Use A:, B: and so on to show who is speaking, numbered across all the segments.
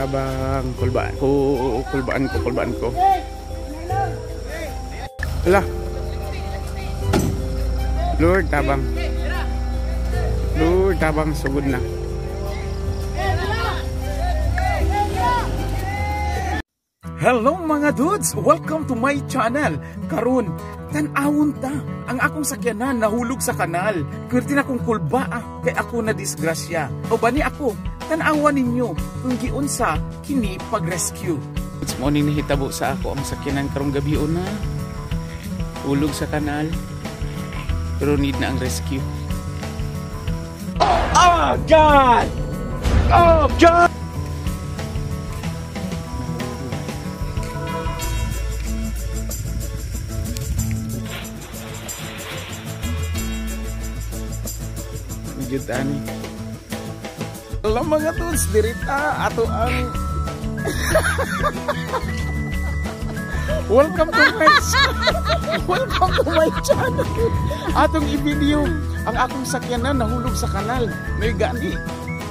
A: Tabang, kulbaan ko, kulbaan ko, kulbaan ko. Hala. Lord, tabang. Lord, tabang, sugod na. Hello mga dudes! Welcome to my channel! Karon, tan-awon ta ang akong sakyanan nahulog sa kanal. Kwerte na kong kulba kay ako na disgrasya. O bani ako, tan-awan ninyo kung giunsa kini pag-rescue. It's morning nahitabo sa ako ang sakyanan karong gabi una. Hulog sa kanal. Pero need na ang rescue.
B: Oh God! Oh God!
A: Ani. Hello mga dudes, dirita ato ang Welcome to my Welcome to my channel. Atong i-video ang akong sakyanan nahulog sa kanal. May gani.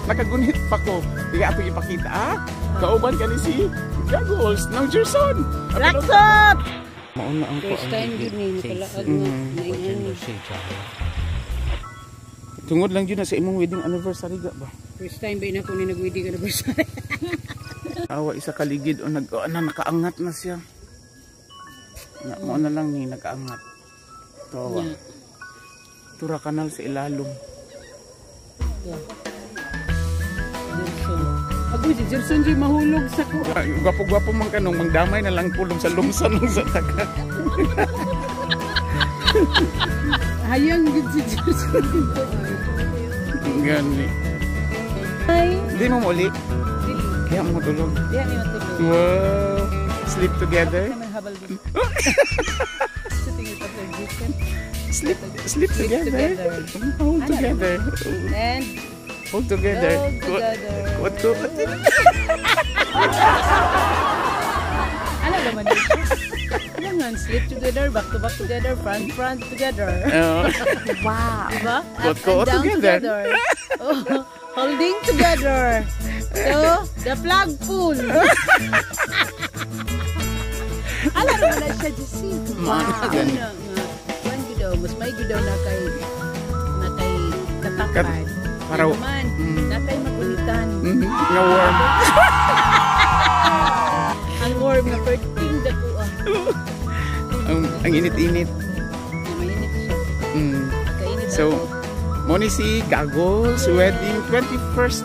A: Nakagunit pa ko. Di atong ipakita ah. Kauban kani si Gaggles ng Gerson.
C: Laksot.
A: Mauna ang
C: First time gud ni nakalaag nga.
A: Tungod lang yun na sa imong wedding anniversary ga ba?
C: First time ba ina ko ni nag-wedding anniversary?
A: Awa isa kaligid o nag na nakaangat na siya. Na mo na lang ni nakaangat. Tawa. Yeah. Tura kanal sa ilalom.
C: Gerson. Agoy si Gerson jud mahulog sa ko.
A: Gwapo-gwapo man kanong mangdamay na lang pulong sa lumsan lang sa taga.
C: Hayang gud si Gerson.
A: Gani.
C: Ay.
A: Hindi mo muli?
C: Dili.
A: Kaya mo matulog.
C: Di mi matulog.
A: Wow. Sleep together. Sleep sleep together. Hold together.
C: And
A: hold together.
C: Hold together.
A: What ko?
C: Ano naman dito? Kailangan sleep together, back to back together, front front together.
A: Wow.
C: Diba?
A: What ko
C: together.
A: together.
C: Oh, holding together. So, the flag pool. Alam mo na siya, Jessie.
A: Wow.
C: Ano, kuan gyud daw, mas may gyud daw na kay katakpan.
A: Para
C: naman, na kay magunitan.
A: Nga warm.
C: Ang warm na perting dako ah.
A: Ang init-init.
C: Mainit siya. Kainit.
A: So, mo ni si Gaggles wedding 21st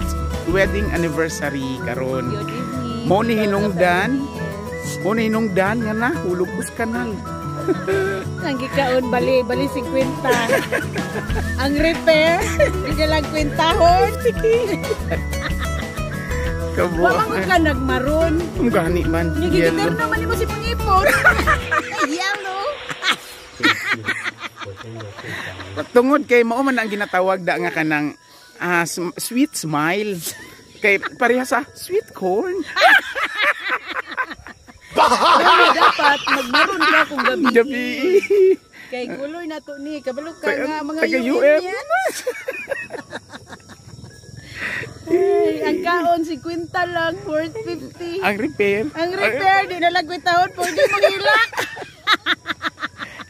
A: wedding anniversary karon. Mo ni hinungdan. Mo ni hinungdan nga na hulog kus kanal.
C: Ang gikaon bali 50. Ang repair di na lang kwentahon.
A: Kabo.
C: Wa man ka nagmaroon.
A: Ang gani man.
C: Ngigigitar naman nimo si Pangipon. Yellow.
A: Tungod kay mao man ang ginatawag da nga kanang sweet smile. Kay pareha sa sweet corn.
C: Pero dapat magmaroon ka kung gabi.
A: Gabi.
C: Kay guloy na to ni kabalo ka nga mga
A: taga UM.
C: Ay, ang kaon 50 lang, worth 50.
A: Ang repair.
C: Ang repair di na lang kwentahon pwede manghilak.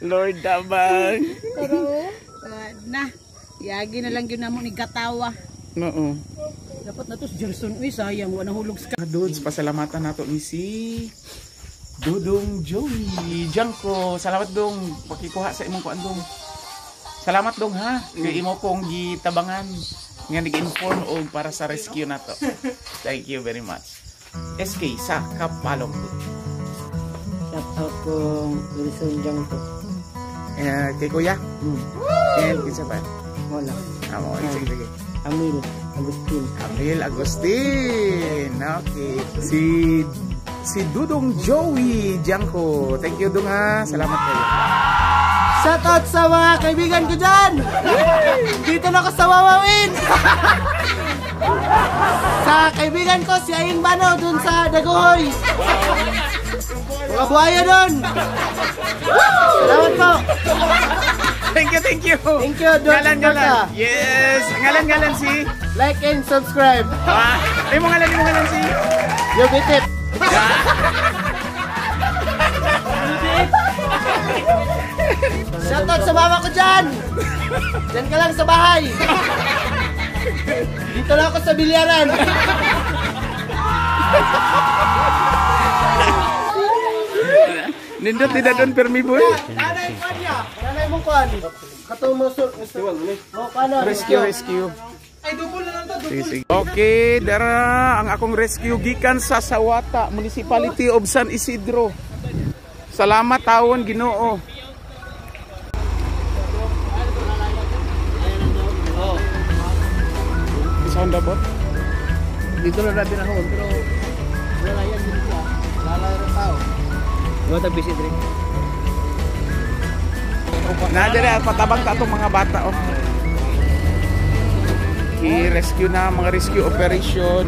A: Lord tabang.
C: Pero na yagi na lang gyud namo ni gatawa.
A: Oo.
C: Dapat na to si Gerson uy sayang wa nahulog sa
A: Dudes, pasalamatan nato ni si Dudong Joey Jangko. Salamat dong pakikuha sa imong kuan dong. Salamat dong ha kay imo kong gitabangan nga nag-inform og para sa rescue nato. Thank you very much. SK sa Kapalong.
D: Shout out kong Wilson Jangko.
A: Kay Kuya? And kinsa pa?
D: Wala.
A: Amo, sige sige.
D: Amil Agustin.
A: Amil Agustin. Okay. Si Dudong Joey Jangko. Thank you dong ha. Salamat kayo.
D: Shout out sa mga kaibigan ko dyan! Dito na ako sa Wawawin! Sa kaibigan ko si Aying Bano dun sa Dagohoy! Mga buhaya dun! Salamat po!
A: Thank you, thank you.
D: Thank you, Don.
A: Ngalan, ngalan. Yes. Ngalan, ngalan si.
D: Like and subscribe.
A: Ah, ay mo ngalan si.
D: You beat it. Shoutout sa mama ko dyan! Dyan ka lang sa bahay! Dito lang ako sa bilyaran!
A: Nindot di dadon permi boy.
D: Nanay kuan niya! Nanay mong kuan! Katong mo sur... Oh, paano?
A: Rescue, rescue.
B: Ay, double na lang to.
A: Sige, sige. Okay, dara ang akong rescue gikan sa Sawata, Municipality of San Isidro. Salamat tawon Ginoo. Isa Honda bot?
C: Dito na natin ako pero wala yan dito siya. Lalay rin tao. Wala tag busy drink.
A: Na dere patabang ta atong mga bata oh. I-rescue na mga rescue operation.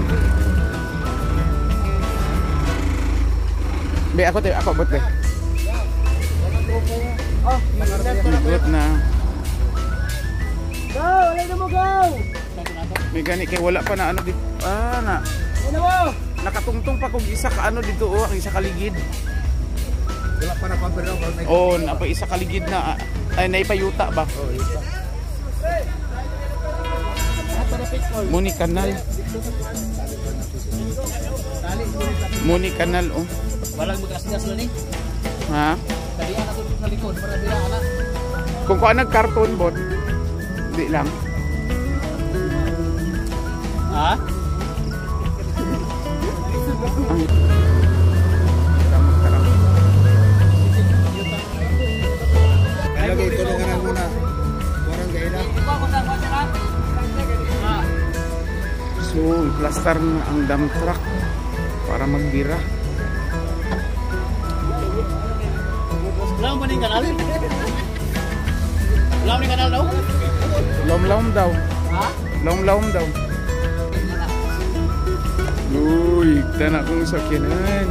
A: Be ako te, ako bot be.
D: Oh,
A: Bot na.
D: Go! Alay na mo, go!
A: May gani kay wala pa na ano dito. Ah na.
D: Ano mo?
A: Nakatungtong pa kog isa ka ano dito oh, ang isa kaligid.
D: Wala pa na pabiro.
A: Oh, na pa isa kaligid na ay naipayuta ba?
D: Oh, isa.
A: Muni kanal. Muni kanal oh.
C: Walang magasgas lang ni.
A: Ha?
C: Kadiya na to sa likod para bira ana.
A: Kung kuan nag karton bot. Di lang.
C: Ha?
D: Lagi tulungan na muna. Parang gaya na.
A: So, i-plaster na ang dump truck para magbira.
C: Wala mo ning kanal? Wala mo ning kanal daw?
A: Lom-lom daw.
C: Ha?
A: Lom-lom daw. Uy, tanak kong sakyanan.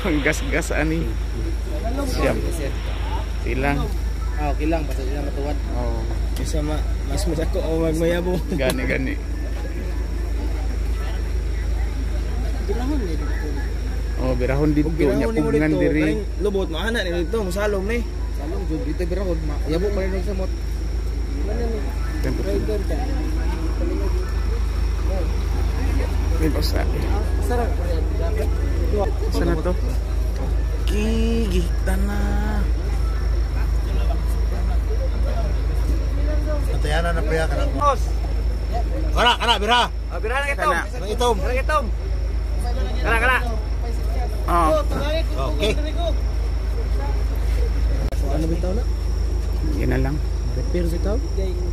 A: Ang gas-gas ani. Siyam. Silang.
D: Ah, okay lang. Basta sila matuwad.
A: Oh,
D: Isa ma, mas madako o magmayabo.
A: gani gani.
D: Birahon ni dito.
A: Oh, birahon dito nya pugngan diri.
B: Lubot, maana ni dito, musalom ni.
D: Salong jud dito birahon, yabo pa rin sa mot.
A: Tempo.
D: Driver ka.
A: May basta.
D: Sarap.
A: Saan na to? Gigita na.
D: Patayanan na priya ka na. Kana, kana, bira.
B: Bira na
A: Kana.
D: Ang itom.
B: Bira itom. Kana, kana.
A: Oh,
D: Okay. Ano bitaw na?
A: yan na lang.
D: Repair sa itaw?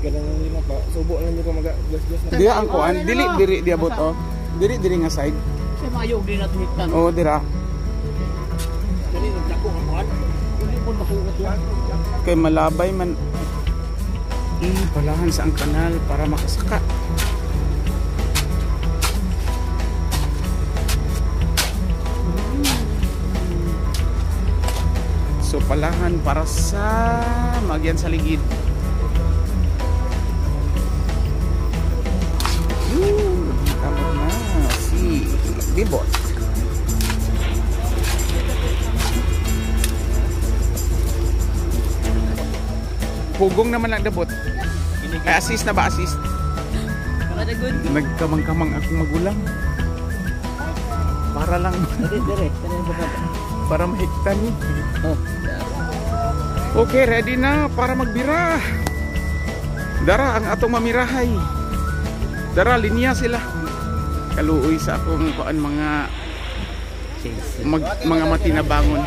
D: Ganun lang nila pa. Subo lang nyo maga-gas-gas na.
A: Diya ang kuan, dili diri diabot oh. Diri diri nga side.
C: Sa mayo di na tuhiktan.
A: Oh, dira.
C: Dali nagdako ang kuan. Hindi po makuha.
A: Kay malabay man. Palahan sa ang kanal para makasaka. So palahan para sa magyan sa ligid. Tama na si Bibot. Pugong naman lang dabot. Ay, assist na ba? Assist? Nagkamang-kamang akong magulang. Para lang. Para mahigtan eh. Okay, ready na para magbira. Dara ang atong mamirahay. Dara, linya sila. Kaluoy sa akong kuan mga mga matinabangon.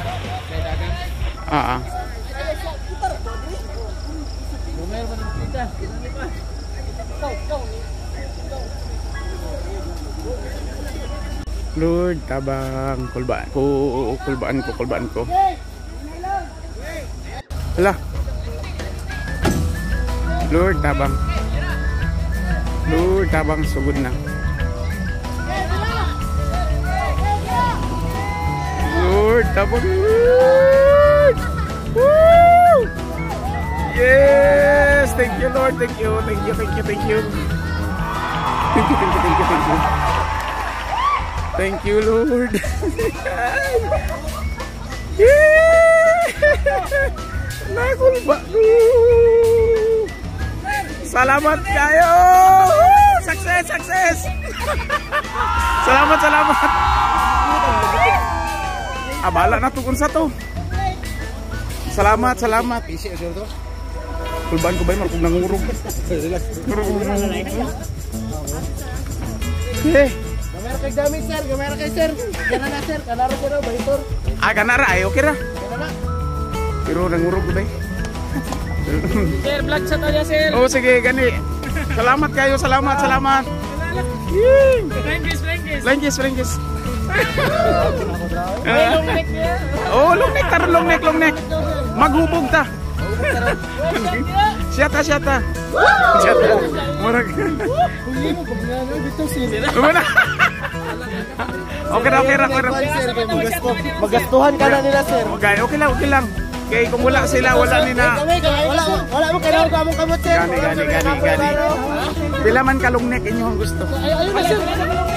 A: Ah. Lord, tabang kulbaan ko, kulbaan ko, kulbaan ko. Hala. Lord, tabang. Lord, tabang sugod na. Lord, tabang. Lord! Woo! Yes! Thank you, Lord. Thank you. Thank you, thank you, thank you. Thank you, thank you, thank you, thank you. Thank you, Lord. Yeah! Nakulba ko. Salamat kayo. Success, success. Salamat, salamat. Abala na to kung sa to. Salamat, salamat. Kulbaan ko ba yun? Markong nangurog. Eh.
D: Gamera kay gamit, sir. Gamera kay sir. Kana na, sir. Kanaro ko na, balitor.
A: Ah, kanara ay okay ra.
D: Kana na.
A: Pero nangurog ko ba eh?
C: Sir, vlog sa tayo, sir.
A: Oh, sige, gani. Salamat kayo, salamat, salamat.
C: Frankies, Frankies.
A: Langkis, langkis.
C: Long neck niya.
A: Oh, long neck, taro long neck, long neck. Maghubog ta. Siyata, siyata. Siyata. Murag.
D: Huli mo, pag nga, dito, sir.
A: Wala. Okay ra, okay ra, okay ra.
D: Sir, kay magastuhan ka na nila, sir.
A: Okay, okay lang, okay lang. Kay kung wala sila, wala ni na.
D: Wala, wala mo kailangan ko among kamot, sir.
A: Gani, gani, gani, gani. Pila man ka long neck inyo ang gusto?
D: Ay, ayun na, sir.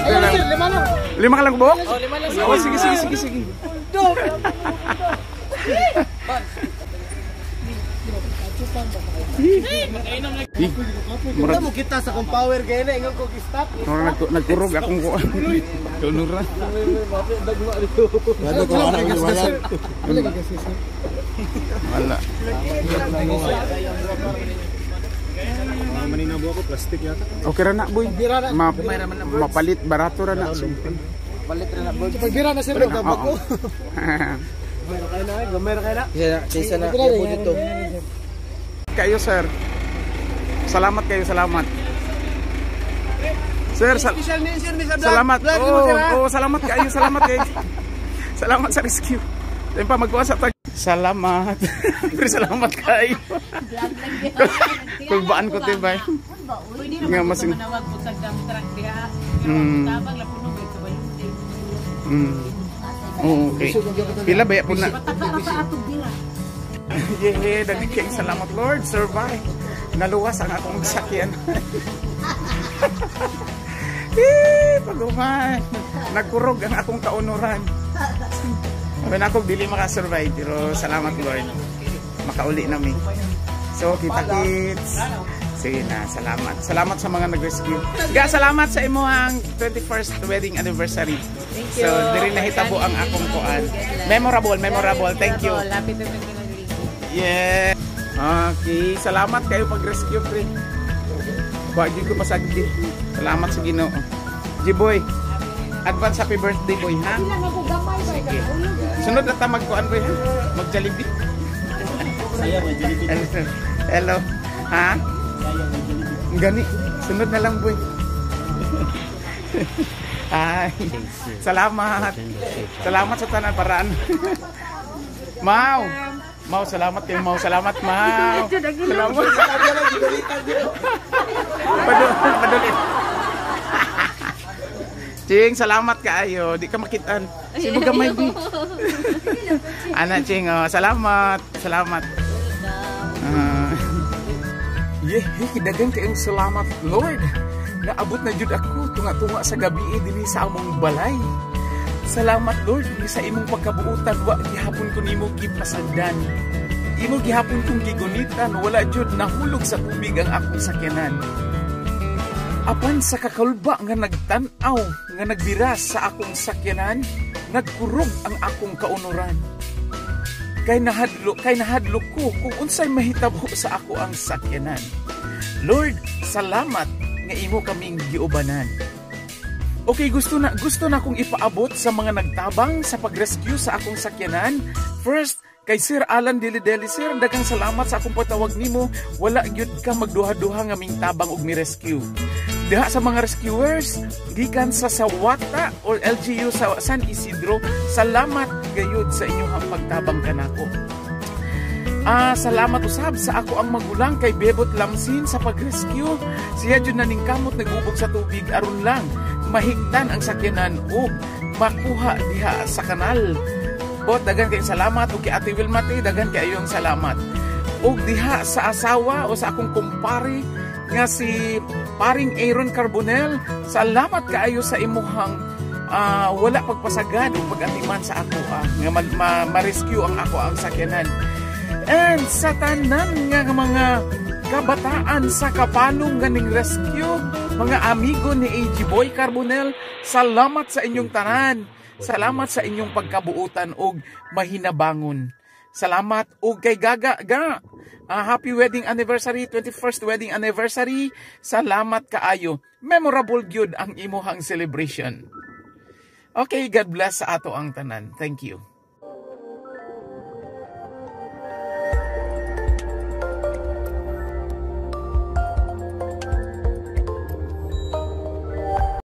D: Ayun na, sir. Lima lang.
A: Lima ka lang buhok?
C: Oh, lima lang, sir.
A: Oh, sige, sige, sige, sige.
D: Kita mo kita sa kong power kaya na ingon ko stop.
A: Murag nagkurog akong kuan. Tunura.
D: Wala ko wala.
A: Wala.
B: Maninaw ako, plastic yata.
A: Okay ra na, boy. Mapalit barato ra na.
D: Palit ra na. Pagbira na sir,
A: Oo.
D: Gamera kayo na. Kaysa na dito.
A: Kayo, sir. Salamat kayo, salamat. Sir,
D: Special mention ni sa vlog.
A: salamat.
D: Vlog
A: Oh,
D: mo, sir, ha?
A: oh, salamat kayo, salamat kayo. Salamat sa rescue. Ayun pa magkuha sa tag. Salamat. Pero salamat kayo. Kulbaan ko tibay.
C: Pwede
A: Nga,
C: naman ko
A: masing-
C: manawag po sa dump truck diha. Pero ang tabang lapuno ba ito ba yun?
A: Oh, okay. Pila ba po na?
C: Pataka ra sa atong dira.
A: Yeah, daghan kayong salamat, Lord. Survive. Naluwas ang akong sakyan. Eh, paguman. Nagkurog ang akong kaunuran. Sabi na ako, dili makasurvive. Pero salamat, Lord. Makauli na mi. So, kita kits. Sige na, salamat. Salamat sa mga nag-rescue. Ga, salamat sa imuhang 21st wedding anniversary.
C: Thank you.
A: So, diri nahitabo ang akong kuan. Memorable, memorable. Thank you.
C: Happy to be.
A: Yeah. Okay, salamat kayo pag-rescue, pre. Wag ko pasagdi. Salamat sa Ginoo. G-boy, advance happy birthday, boy, ha? Sige. Sunod na ta magkuan, boy, ha? Mag-Jollibee. Hello. Hello. Ha? Gani. Sunod na lang, boy. Ay. Salamat. Salamat sa tanan paraan. Mau. Mau, salamat kayo, Mau. Salamat, Mau. Salamat. Padulit. Ching, salamat kaayo. Di ka makitaan. Sino gamay di? Ana, Ching, oh, salamat. Salamat. Yeah, daghang kayong salamat, Lord. Naabot na jud ako tunga-tunga sa gabi dinhi sa among balay. Salamat, Lord, nga sa imong pagkabuotan wa gihapon ko nimo gipasagdan. Imo gihapon kong gigunitan, wala jud nahulog sa tubig ang akong sakyanan. Apan sa kakulba nga nagtan-aw nga nagbira sa akong sakyanan, nagkurog ang akong kaunuran. Kay nahadlok ko kung unsay mahitabo sa ako ang sakyanan. Lord, salamat nga imo kaming giubanan. Okay, gusto na akong ipaabot sa mga nagtabang sa pag-rescue sa akong sakyanan. First, kay Sir Alan Dilideli. Sir, daghang salamat sa akong patawag nimo. Wala gyud ka magduha-duha nga ming tabang og mi-rescue. Diha sa mga rescuers, gikan sa Sawata or LGU sa San Isidro, salamat gayud sa inyong pagtabang kanako. Salamat usab sa ako ang magulang kay Bebot Lamsin sa pag-rescue. Siya jud na ning kamot nagubog sa tubig aron lang mahigtan ang sakyanan ug makuha diha sa kanal. Bot, daghan kayong salamat. Ug kay Ate Wilma, daghan kayong salamat. Ug diha sa asawa o sa akong kumpare nga si paring Aaron Carbonell, salamat kaayo sa imuhang Wala pagpasagad o pag-atiman sa ako nga ma-rescue ang ako ang sakyanan. And sa tanan nga mga kabataan sa Kapalong ganing rescue, mga amigo ni AG Boy Carbonell, salamat sa inyong tanan. Salamat sa inyong pagkabuutan og mahinabangon. Salamat og kay Gaga ga. Happy wedding anniversary, 21st wedding anniversary. Salamat kaayo. Memorable gyud ang imuhang celebration. Okay, God bless sa ato ang tanan. Thank you.